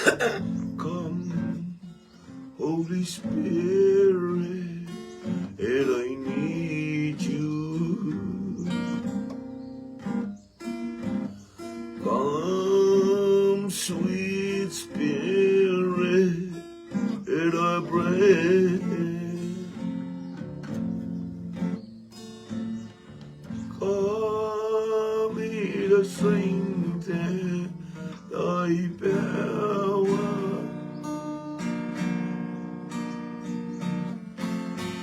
Come, Holy Spirit, and I need you. Come, sweet Spirit, and I pray. Come in the strengthen thy power.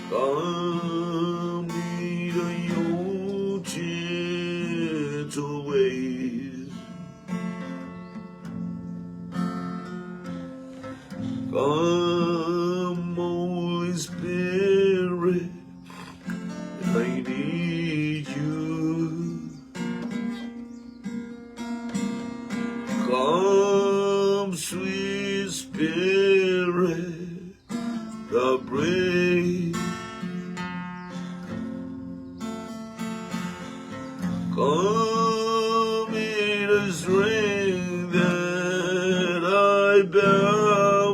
Come in your gentle ways. Come, Holy Spirit, I need you. Come, sweet Spirit, the bring. Come in the strength that I bow.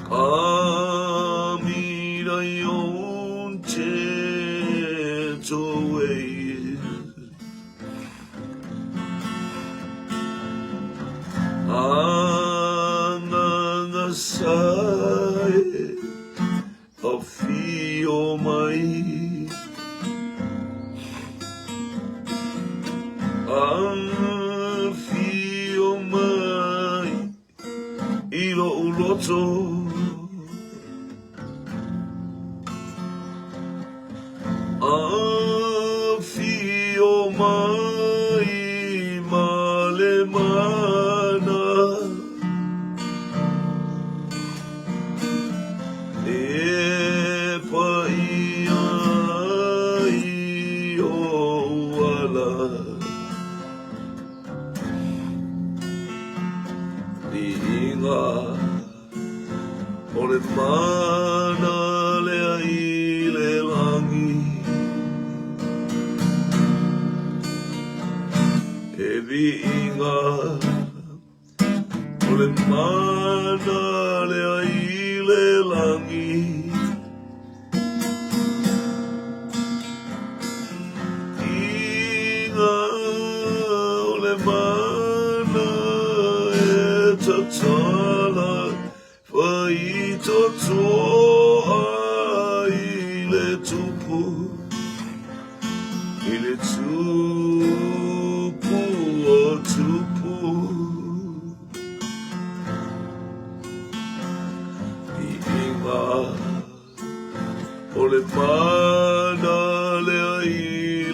Come in your own gentle ways. Agaga sae afio mai. Afio mai i lo'u loto. Afio mai ma le mana. E paia ai ou ala. Viiga o le mana lea i le lagi. E viiga o le mana lea i le lagi. Viiga o le mana e tatala faitotoa i le tupu, i le tupu o tupu. Viiga o le mana lea i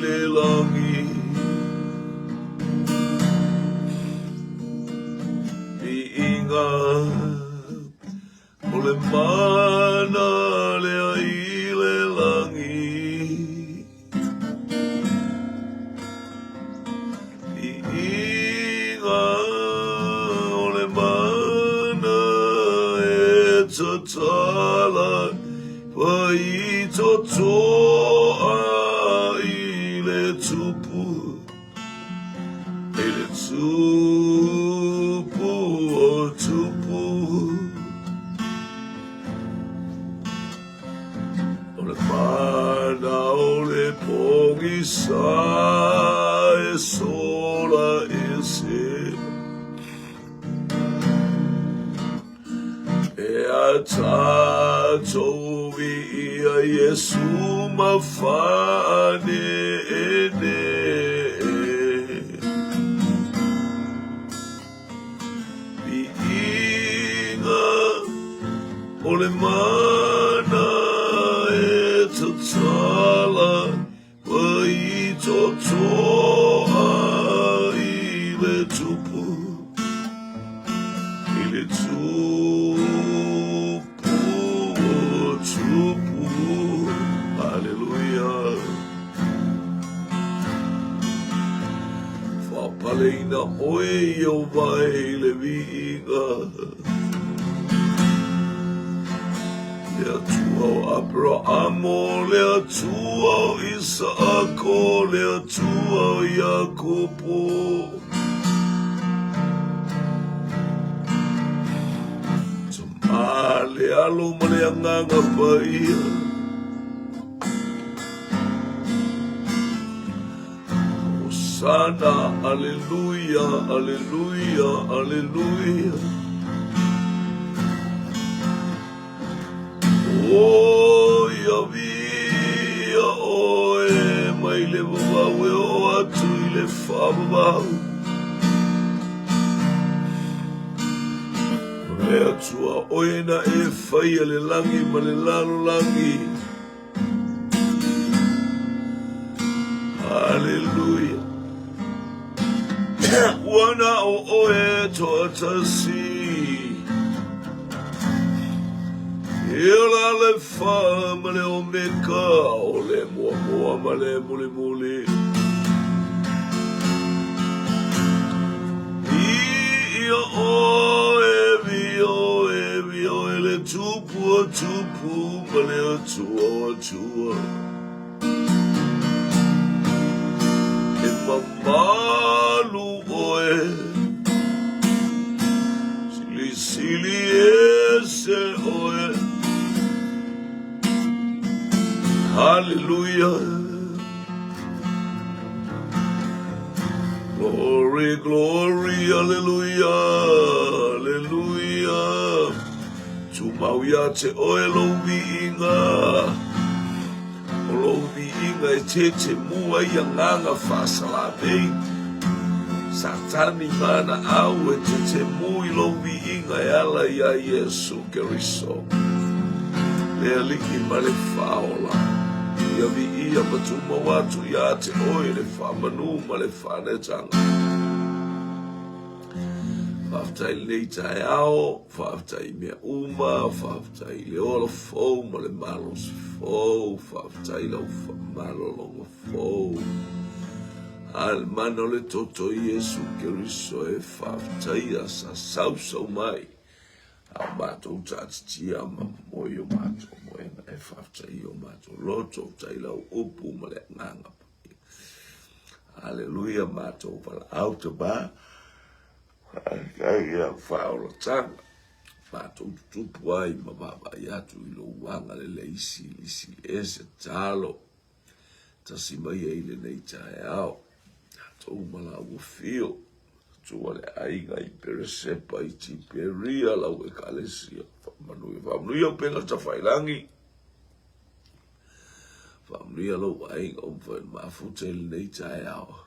le lagi. Viiga o le mana lea i le lagi. Viiga o le mana e tatala faitotoa i le tupu, i le tupu o tupu. O le mana o le pogisa e sola ese. E a tatou viia Iesu ma faaneene. Viiga o le mana e tatala faitotoa i le tupu, i le tupu o tupu. Haleluia. Faapaleina oe Ieova i le viiga. Le Atua o Aperahamo, le Atua o Isaako, le Atua o Iakopo. Tama le Alo ma le Agaga Paia. Hosana, aleluia, aleluia, aleluia. O ia viia oe mai le vavau e oo atu i le faavavau. O le Atua oe na e faia le lagi ma le lalolagi. Haleluia. Ua na o oe toatasi. E ola le fa ma le omeka o le muamua ma le mulimuli. Viia oe, viia oe, viia oe le Tupu o Tupu ma le Atua o Atua. E mamalu oe, silisili ese oe. Hallelujah. Glory, glory, hallelujah, hallelujah. Tumau ia te oe lou viiga. O lou viiga e tete mua i agaga faasalamei. Satani ma ana au e tete mu i lou viiga e ala iā Iesu Keriso, le Alii ma le Faaola. Ia viia ma tumau atu iā te oe le faamanu ma le faanetaga. Faafetai i lenei taeao, faafetai i mea uma, faafetai i le ola fou ma le malosi fou, faafetai i lau faamalologa fou. A le mana o le toto o Iesu Keriso e faafetaia sa sausau mai a o matou taatitia ma moe o matou moega e faafetaia o matou loto, faafetai i lau upu ma le agaga. Aleluia, matou valaau tama, faafetai i lau faaolataga, matou tutupu ai ma vaavaai atu i lou agalelei silisili ese tatalo, tasi mai ai lenei taeao, tatou ma lau afio, tua le aiga i Peresepa i Tiperia lau ekalesia, faamanuia, faamanuia upega tafailangi, Faamanuia lou aiga ua mafai ona mafuta i lenei taeao.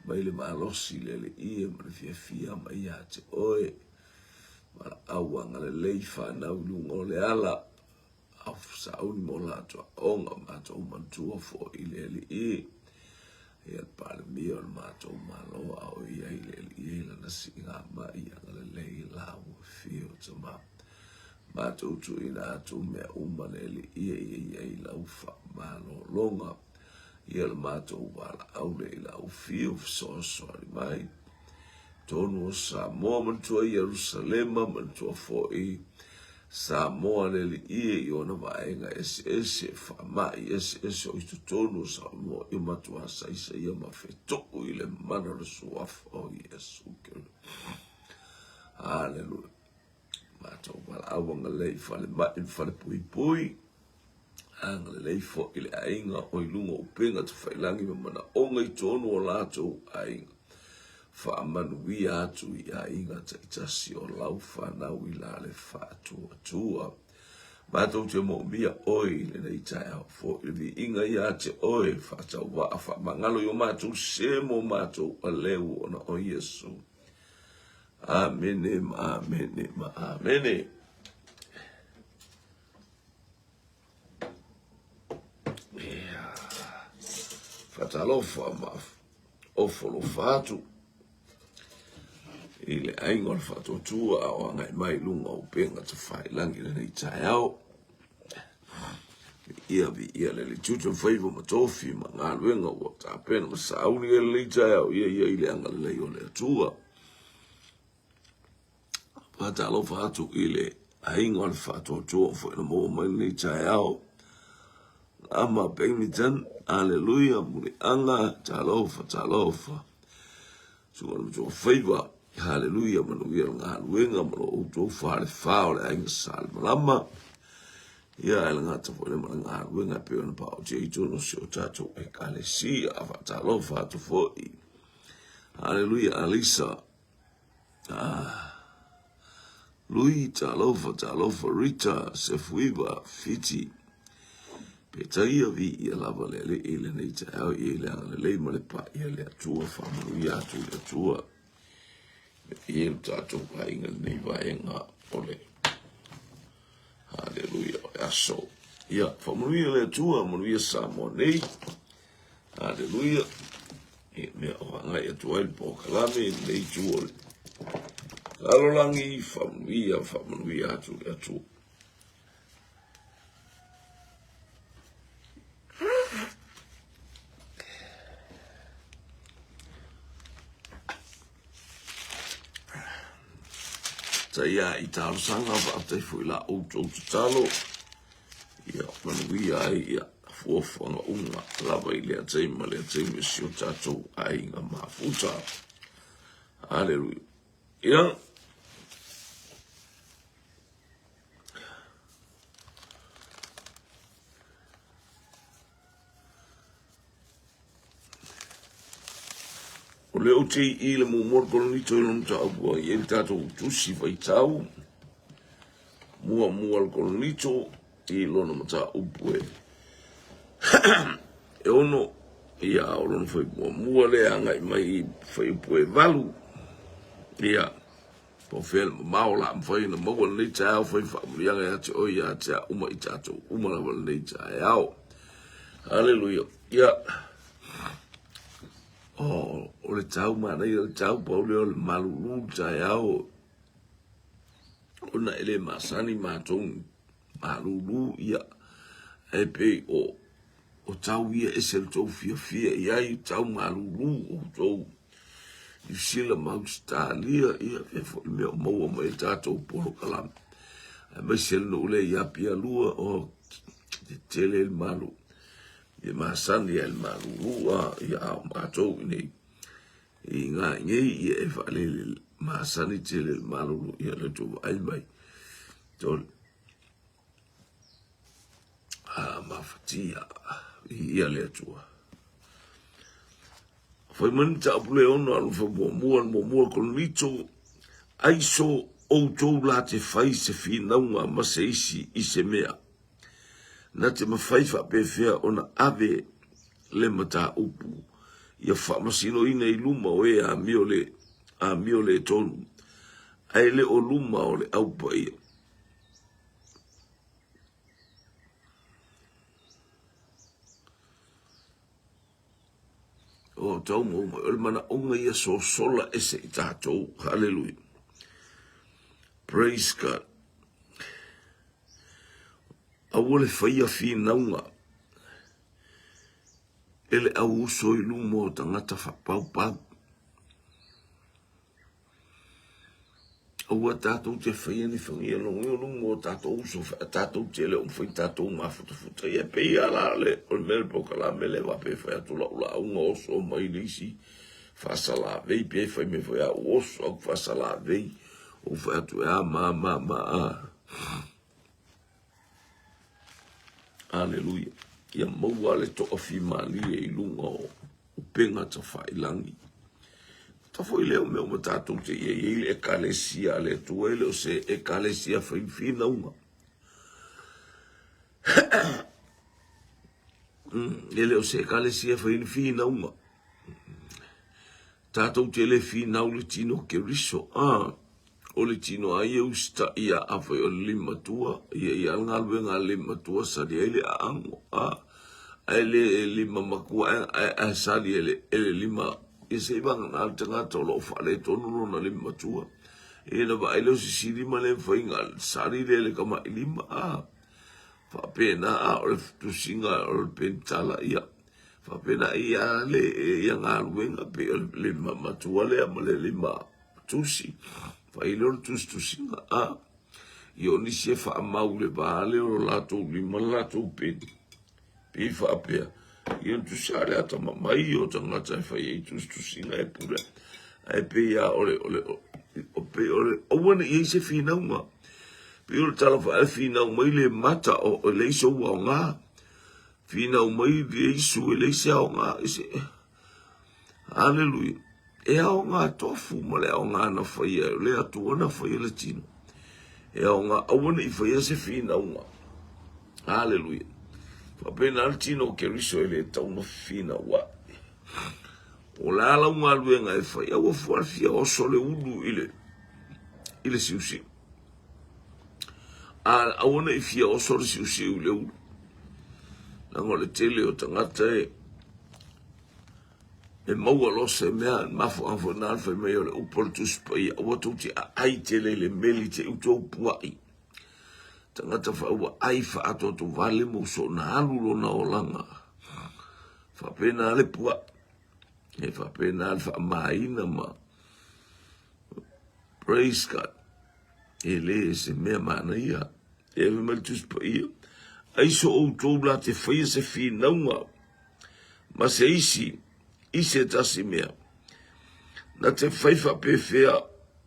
Mai le malosi i le Alii ma le fiafia mai ia te oe. Valaau agalelei fanau i luga o le ala. Au sauni mo latou aoga matou manatua foi i le Alii. Ia le Palemia o le matou Malo a o i ai le Alii i lana siigamai agalelei laua afio tama. Matou tuuina atu mea uma le Alii ia i ai lau faamalologa, ia le matou valaau lea i lau fiu fesoasoani mai. Tonu o Samoa manatua Ierusalema, manatua foi Samoa le Alii i ona vaega eseese, faamai eseese o i totonu o Samoa, ia matua saisaia ma fetuu i le mana o le Suafa o Iesu Keriso. Haleluia. Matou valaau agalelei i falemai ma falepuipui, agalelei foi i le aiga o i luga o upega tafailangi ma manaoga i totonu o latou aiga. Faamanuia atu i aiga taitasi o lau fanau i la le faatuatua. Matou te moomia oe i lenei taeao foi, le viiga ia te oe, faatauvaa faamagalo i o matou se mo matou aleu ona o Iesu. Amene ma amene ma amene. Ia. Faatalofa ma ofo atu i le aiga o le faatuatua a o agai mai i luga o upega tafailangi i lenei taeao. Viia, viia le Alii tiute ma faiva ma tofi ma galuega ua tapena ma sauni i lenei taeao, ia ia i le agalelei o le Atua. Faatalofa atu i le Aiga o le Faatuatua foi na maua mai lenei taeao. Ama Bennington, aleluia, muliaga, talofa, talofa. Suka le matua faiva, haleluia, manuia le galuega ma lo outou falefa o le aiga Salemalama. Ia, e le gata foi le ma le galuega e pei ona paotia i totonu o si o tatou ekalesia. Faatalofa atu foi. Haleluia, Alisa. Ah. Lui, talofa, talofa, Rita, Sefuiva, Fiti. Peitai ia viia lava le Alii i lenei taeao i le agalelei ma le paia le Atua, faamanuia atu le Atua. I le tatou aiga lenei vaega o le Haleluia o le aso. Ia, faamanuia le Atua, manuia Samoa nei. Haleluia. I mea o agai atu ai le polokalame i lenei itu o le lalolagi, faamanuia, faamanuia atu le Atua. Taia i talosaga faafetai foi la outou tatalo ia manuia ai ia fuafuaga uma lava i lea taimi ma lea taimi o si o tatou aiga mafuta. Aleluia. Ia, O le OTE le muamua le Korinito i lona mataupu ai le tatou tusi faitau muamua le Korinito i lona mataupu e e ono ia o lona fai muamua lea agai mai i fuaiupu e 8 ia. Po o fea le mamao o le a mafai ona maua lenei taeao, fai faamanuiaga ia te oe, ia te au ma i tatou uma lava lenei taeao. Haleluia. Ia. Oh, o le tau manaia le tau pau lea o le malulu le taeao ona e le masani matou malulu ia e pei o o tau ia ese le tou fiafia i ai tau malulu o tou Niu Sila ma Ausetalia, ia faapea foi mea o maua mai e tatou polokalame. Aemaise le nuu lea i Apia Lua, o tetele le malu, e masani ai le malulu, a, ia a o matou i nei, i ngā nei, ia e whaalele masani tele le malulu, ia le tou vaai mai. Tole. A, mafatia, ia le Atua. Fai mai le mataupu le ono alu fai muamua le muamua Korinito, aiso outou la te fai se finauga ma se isi i se mea, na te mafai faapefea ona ave le mataupu ia faamasinoina i luma o e amio le amio le tonu, ae le o luma o le Au Paia. O tau mau mai, o le manaoga ia sosola ese i tatou. Hallelujah. Praise God. Aua le faia finauga e le au uso i luma o tagata faapaupau. Aua tatou te faia ni fagia logo o luga o tatou uso fa tatou te le o mafai tatou mafutafuta ia pei a la le o le mea le polokalame le faapea e fai atu lau lauga oso mai le isi faasalavei pe fai mai foi au oso au faasalavei ou fai atu e a ma ma ma a Aleluia. Ia maua le toafimalie i luga o upega tafailangi. Ta foi lea o mea uma tatou te i ai le ekalesia a le Atua, e le o se ekalesia fai finauga. E le o se ekalesia fai finauga. Tatou te le finau le tino o Keriso, a o le tino a ia usitai ia afai o le limatua, ia ia le galuega a le limatua sali ai le aago, a ae le lima matua ae, ae sali e le, e le lima, ia se i vagana le tagata o lo o faaletonu lona lima matua. Ia na vaai lea o se isi lima le mafai ona sali lea e le tamailima, a faapena, a o le tusiga o le penitala, ia Faapena ia le ia galuega pei o le lima matua lea ma le lima tusi. Fai lea o le tusitusiga a. Ia o nisi e faamau i le va lea o lo latou lima le latou peni. Pei faapea, ia na tusa le atamamai o tagata e fai ai tusitusiga e pule. Ae pei lava o le, o le, o, pei o le, aua ne i i ai se finauga. Pei o le tala faale finau mai le mata o, e leai sou aoga. Finau mai le isu e leai se aoga. Aleluia. E aoga tofu ma le aoga na faia e le Atua na faia le tino. E aoga aua ne i faia se finauga. Aleluia. Faapena le tino o Keriso e le tau na finau ai. O le a lau galuega e fai, aua fua le fia oso le ulu i le, i le siusiu. A aua ne i fia oso le siusiu i le ulu. Leaga o le tele o tagata e e maua loa se mea, mafuaaga foi lena le fai mai o le upu a le Tusi Paia, aua tou te aai tele i le meli te i tou puai. Tagata fa ua ai faatoatoa vale ma uso na alu lona olaga. Faapena le puai, e faapena le faamaina ma praise God. E le se mea manaia. E ave mai le Tusi Paia, ai so outou la te faia se finauga ma se isi i se tasi mea, na te fai faapefea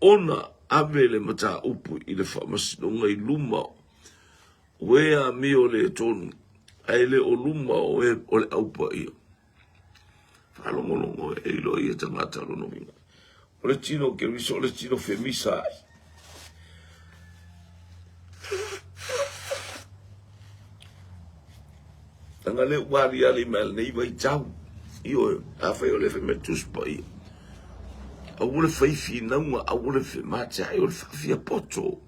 ona ave le mataupu i le faamasinoga i luma o e amio le tonu, ae le o luma o e o le au paia. Faalogologo e iloa ia tagata lona uiga. O le tino Keriso, o le tino femisa ai. Leaga lea ua aliali mai lenei vaitau. Ioe, afai o le fai mai Tusi Paia, aua le fai finauga, aua le femateai, o le faafia poto.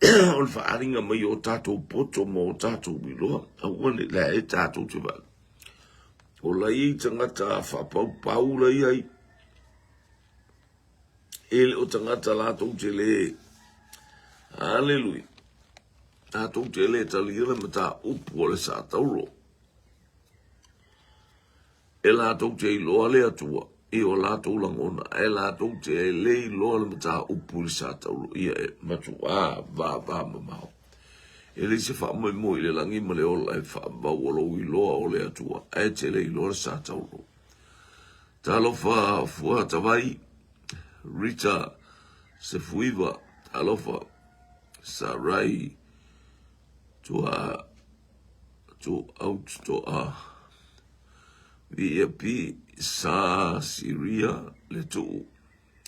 O le faaaliga mai o tatou poto ma o tatou iloa, aua ne i la e tatou te vaai. O la i ai tagata faapaupau la i ai. E le o tagata latou te le. Aleluia. Latou te le talia le mataupu o le satauro. E latou te iloa le Atua i o latou lagona, ae latou te le iloa le mataupu i le satauro, ia e matuā vavamamao. E leai se faamoemoe i le lagi ma le ola e faamau o lou iloa o le Atua, ae te le iloa le satauro. Talofa Fuatavai, Rita Sefuiva, talofa Sarai Tua Tuautoa, VIP Sa Siria Le Tuu,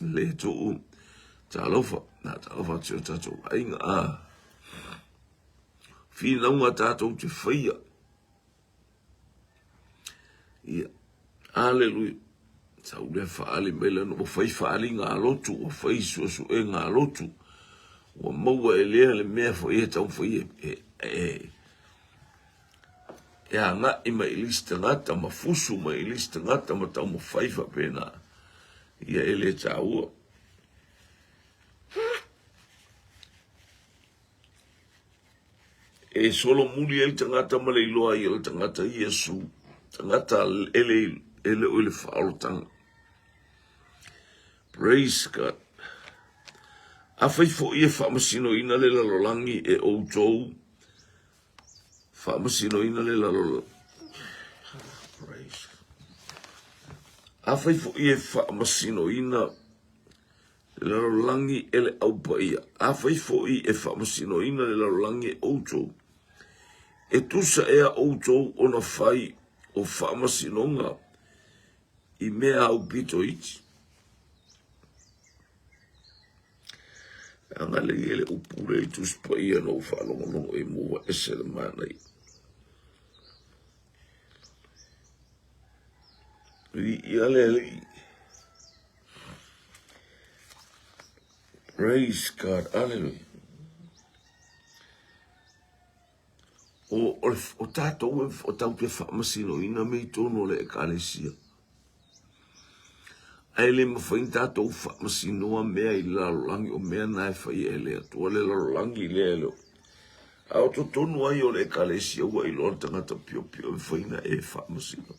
Le Tuu, talofa, na talofa atu i o tatou aiga a finauga tatou te faia. Ia, aleluia. Sau lea faaali mai lana, ua fai faaaliga a lotu, ua fai suesuega a lotu, ua maua e lea le mea foi e taumafai e, e, e, e agai mai i le isi tagata ma fusu mai i le isi tagata ma taumafai faapena. Ia e le taua. E solomuli ai le tagata ma le iloa ai o le tagata Iesu, tagata e le, e le o i le faaolotaga. Praise God. Afai foi e faamasinoina le lalolagi e outou, faamasinoina le lalolagi. Praise. Afai foi e faamasinoina Le lalolagi e le Au Paia. Afai foi e faamasinoina le lalolagi e outou, e tusa ea outou ona fai o faamasinoga i mea aupito iti? Agalelei e le upu lea i Tusi Paia na ou faalogologo i mua ese le manaia. Viia le Alii. Praise God. Hallelujah. O, o, o tātou e o tau te whaamasinoina me i tonu o le ekalesia. Ae le mawhai ni tātou whaamasinoa mea i lalolangi o mea nā e whai e le atua le lalolangi le e leo. A o totonu ai o le ekalesia ua iloa le tangata piopio e whaina e whaamasinoa.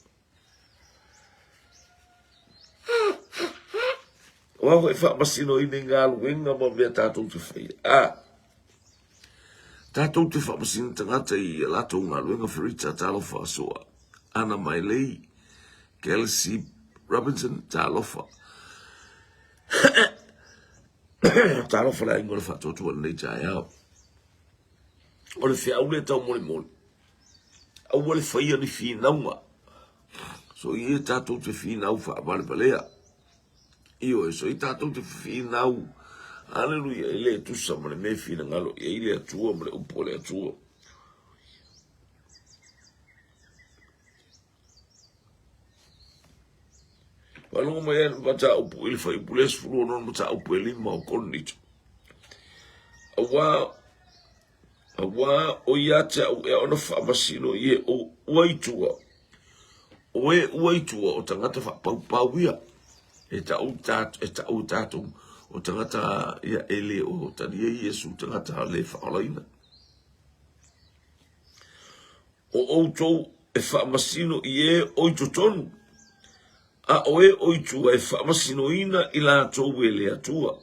Aua foi faamasinoina i galuega ma mea tatou te faia. A. Tatou te faamasino tagata i a latou galuega Ferita talofa soa Ana Mailei Kelsey Robinson talofa talofa le aiga o le faatuatua i lenei taeao. O le feau lea taumolimoli, aua le faia ni finauga. Soia tatou te finau faavalevalea. Ioe, soia tatou te finau, aleluia, e le tusa ma le mea e finagalo i ai le Atua ma le upu a le Atua. Faalogo mai ai le mataupu i le fuaiupu le 16 mataupu e 5 o Korinito. Auā, auā o ia te au ea ona faamasino i e o ua i tua, o e ua i tua o tagata faapaupau ia, e ta'u e ta'u tatou o tagata ia e le o talia Iesu tagata le faaolaina. O outou e faamasino i e o i totonu, a o e o i tua e faamasinoina i latou e le Atua.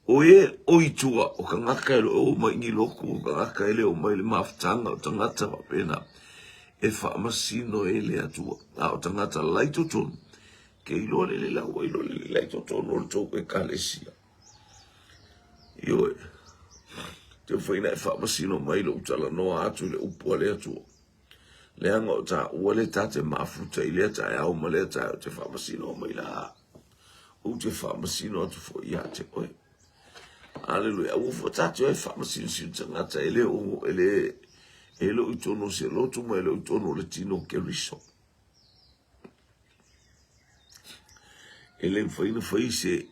O e o i tua, o tagata e le o mai ni lotu, o tagata e le o mai le mafutaga, o tagata faapena, e faamasino e le Atua. A o tagata la i totonu, ke iloa lelei la ua iloa lelei la i totonu o le tou ekalesia. Ioe. Te mafai ona e faamasino mai lou talanoa atu i le upu a le Atua. Leaga o taua lea ta te mafuta i lea taeao ma lea taeao te faamasino mai la. Ou te faamasino atu foi ia te oe. Aleluia. Aua foi tatou e faamasinosino tagata e le o e le e le o i totonu o se lotu ma e le o i totonu o le tino o Keriso. E le mafai ona fai se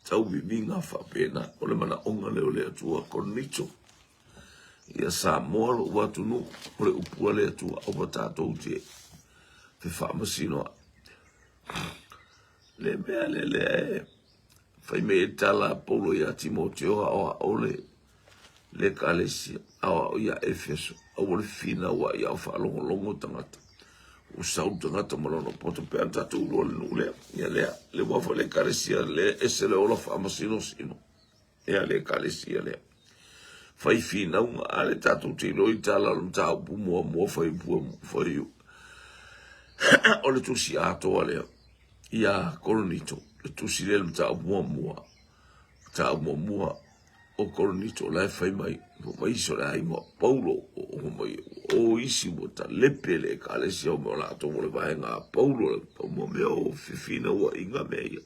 tauviviga faapena. O le manaoga lea o le Atua Korinito. Ia Samoa lou atunuu, o le upu a le Atua, aua tatou te fefaamasinoai. Le mea lea lea e fai mai ai le tala a Paulo ia Timoteo, aoao le le ekalesia, aoao ia Efeso, aua le finauai a o faalogologo tagata. Ua sau le tagata ma lona poto pe ana tatou iloa le nuu lea. Ia lea, le ua foi le ekalesia lea ese le ola faamasinosino. Ia le ekalesia lea. Fai finauga, a le tatou te iloa i tala o le mataupu muamua fai fai o le tusi atoa lea ia Korinito, le tusi lea le mataupu muamua, mataupu muamua o Korinito la e fai mai, fai mai isi o le aiga o Paulo, o mai o isi ua talepe le ekalesia o mea o latou o le vaega a Paulo, o mea o fefinauaiga mea ia.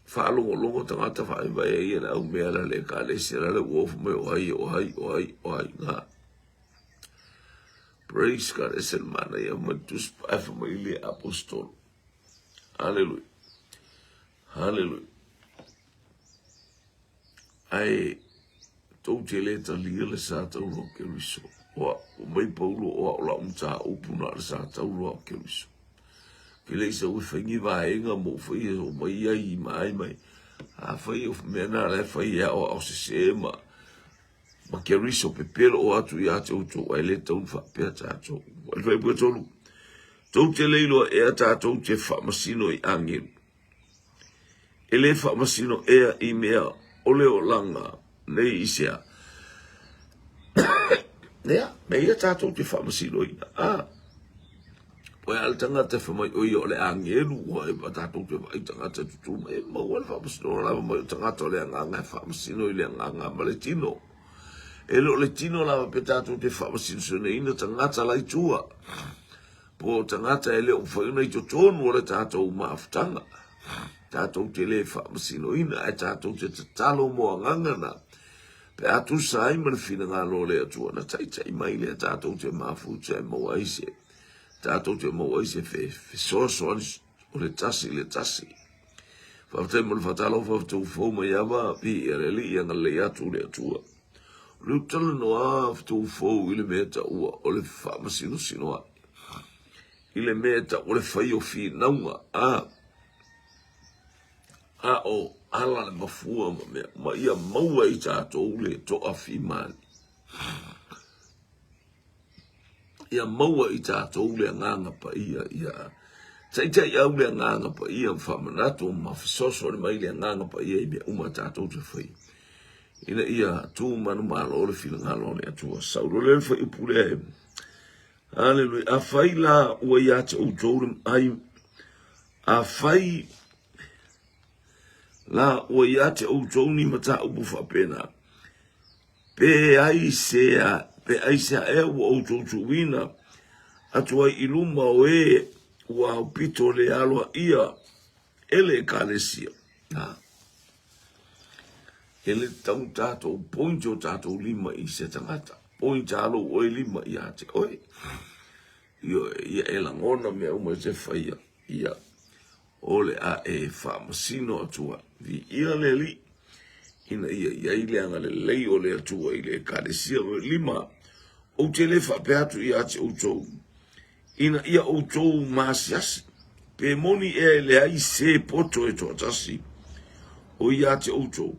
Faalogologo tagata faaivai ai ia le au mea la le ekalesia la le ua ofo mai o ai, o ai, o ai, o ai, na. Praise God, ese le manaia mai le tusi pae fai mai le apostolo. Hallelujah. Hallelujah. Ae tou te le talia le sa taula o Keriso. Oa, ua mai Paulo oa o lau mataupu na o le sa taula o Keriso. Ke le i sau e fai ni vaega mo fai e o mai ai ma ai mai. A fai o mea na la e fai e ao ao sese ma ma Keriso pepelo o atu ia te outou ai le tau faapea tatou. Le fai pua tolu. Tou te le iloa ea tatou te faamasino i agelu. E le faamasino ea i mea o le olaga nei i se a? Ea, mea ia tatou te faamasinoina. A, o a le tagata e fai mai o ia o le agelu, ua e tatou te vaai tagata e tutū mai, e maua le faamasinoga lava mai o tagata o le agaga e faamasino i le agaga ma le tino. E le o le tino lava pe tatou te faamasinosinoina tagata la i tua. Po o tagata e le o mafai ona i totonu o le tatou mafutaga. Tatou te le faamasinoina, ae tatou te tatalo mo agaga na, pe a tusa ai ma le finagalo o le Atua, na taitai mai lea tatou te mafuta e maua ai se, tatou te maua ai se fesoasoani o le tasi i le tasi. Faafetai mo le faatalofa outou fou mai ava, viia le Alii, agalelei atu le Atua. O le talanoa outou fou i le mea taua o le faamasinosinoai, i le mea taua o le fai o finauga, a, a o ala le mafua ma mea uma ia maua i tatou le toafimali. Ia maua i tatou le Agaga Paia, ia taitaiau le Agaga Paia ma faamanatu ma fesoasoani mai le Agaga Paia i mea uma tatou te faia. Ina ia tu manumalo le finagalo o le Atua. Sau loa lea le fuaiupu lea e Aleluia. Afai la ua ia te outou le ai, afai la ua ia te outou ni mataupu faapena, pe ai sea, pe ai sea ea ua outou tuuina atu ai i luma o e ua aupito le aloaia e le Ekalesia. Na. E le tatau tatou point o tatou lima i se tagata. Point a lou oe lima ia te oe. Ioe, ia e lagona mea uma e te faia. Ia, o le a e faamasino atu ai. Viia le Alii, ina ia i ai le agalelei o le Atua i le Ekalesia. 5, Ou te le faapea atu ia te outou, ina ia outou maasiasi, pe moni ea e leai se poto e toatasi o ia te outou,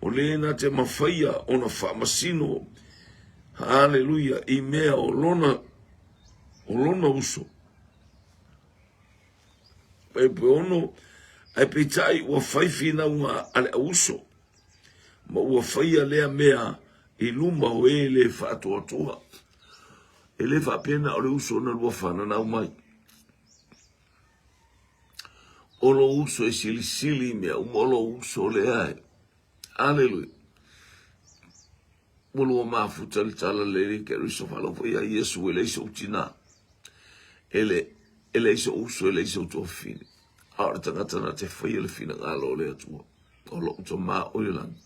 o le na te mafaia ona faamasino, haleluia, i mea o lona, o lona uso. Pe ono, ae peitai ua fai finauga a le auuso, ma ua faia lea mea i luma o e le faatoatoa. E le faapea na o le uso na lua fananau mai. O lou uso e silisili i mea uma, o lou uso lea e. Aleluia. Ua lua mafuta le tala le le Keriso faalofa ia Iesu e leai sou tina. E le, e leai sou uso, e leai sou tuafafine. A o le tagata na te faia le finagalo o le Atua. O lou tama o i le lagi.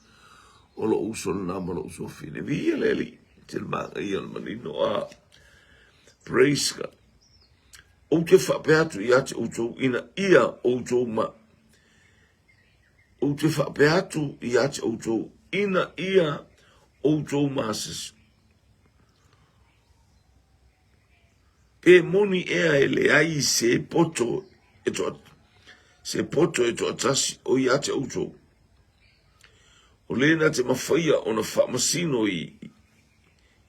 O lou uso lena ma lou tuafafine. Viia le Alii. Te le manaia le manino. A, praise God. Ou te faapea atu ia te outou ina ia outou ma Ou te faapea atu ia te outou ina ia outou masisi. Pe moni ea e leai se poto e toa, se poto e toatasi o ia te outou. O le na te mafaia ona faamasino i,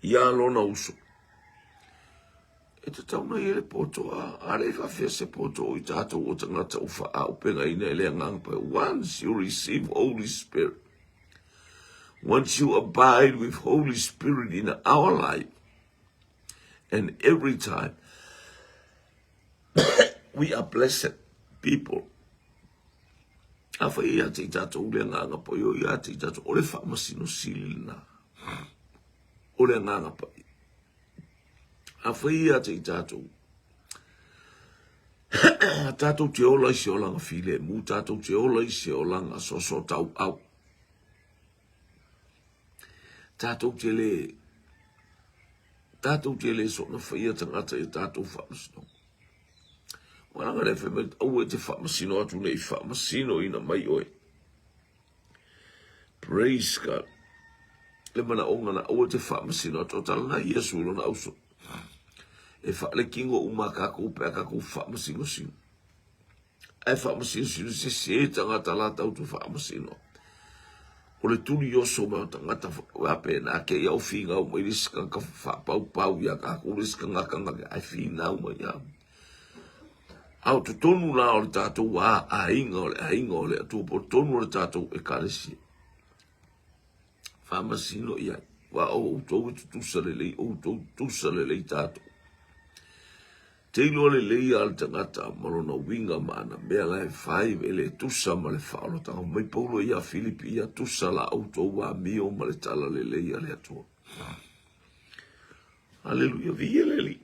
ia lona uso. E tatau ona i ai le poto a, a le faafefea se poto o i tatou o tagata ua faaaupegaina e le Agaga Paia. Once you receive Holy Spirit, once you abide with Holy Spirit in our life, and every time we are blessed people. Afai ia te i tatou le Agaga Paia, o ia te i tatou, o le faamasino sili lena, o le Agaga Paia. Afai ia te i tatou, tatou te ola i se olaga filemu, tatou te ola i se olaga soosoo tauau. Tatou te le, tatou te le soona faia tagata i tatou faamasinoga. Ua laga le fai mai, aua e te faamasino atu nei faamasinoina mai oe. Praise God. Le manaoga na aua te faamasino atu o tala na Iesu i lona auso. E faalekigo uma kākou pe a kākou faamasinosino. Ae faamasinosino se se tagata la tau tu faamasino. O le tuli oso mai o tagata wa pe na ke ia o fingau mai le sikanga whaapaupau ia kākou le sikanga kanga ai finau mai ia. A o totonu la o le tatou a aiga o le aiga o le Atua po o totonu o le tatou ekalesia. Faamasino i ai. Ua o outou e tutusa lelei, outou tutusa lelei tatou. Te iloa lelei a le tagata ma lona uiga ma ana mea la e fai e le tusa ma le faaolataga. Mai Paulo ia Filipi ia tusa la outou amio ma le tala lelei a le Atua. Aleluia, viia le Alii.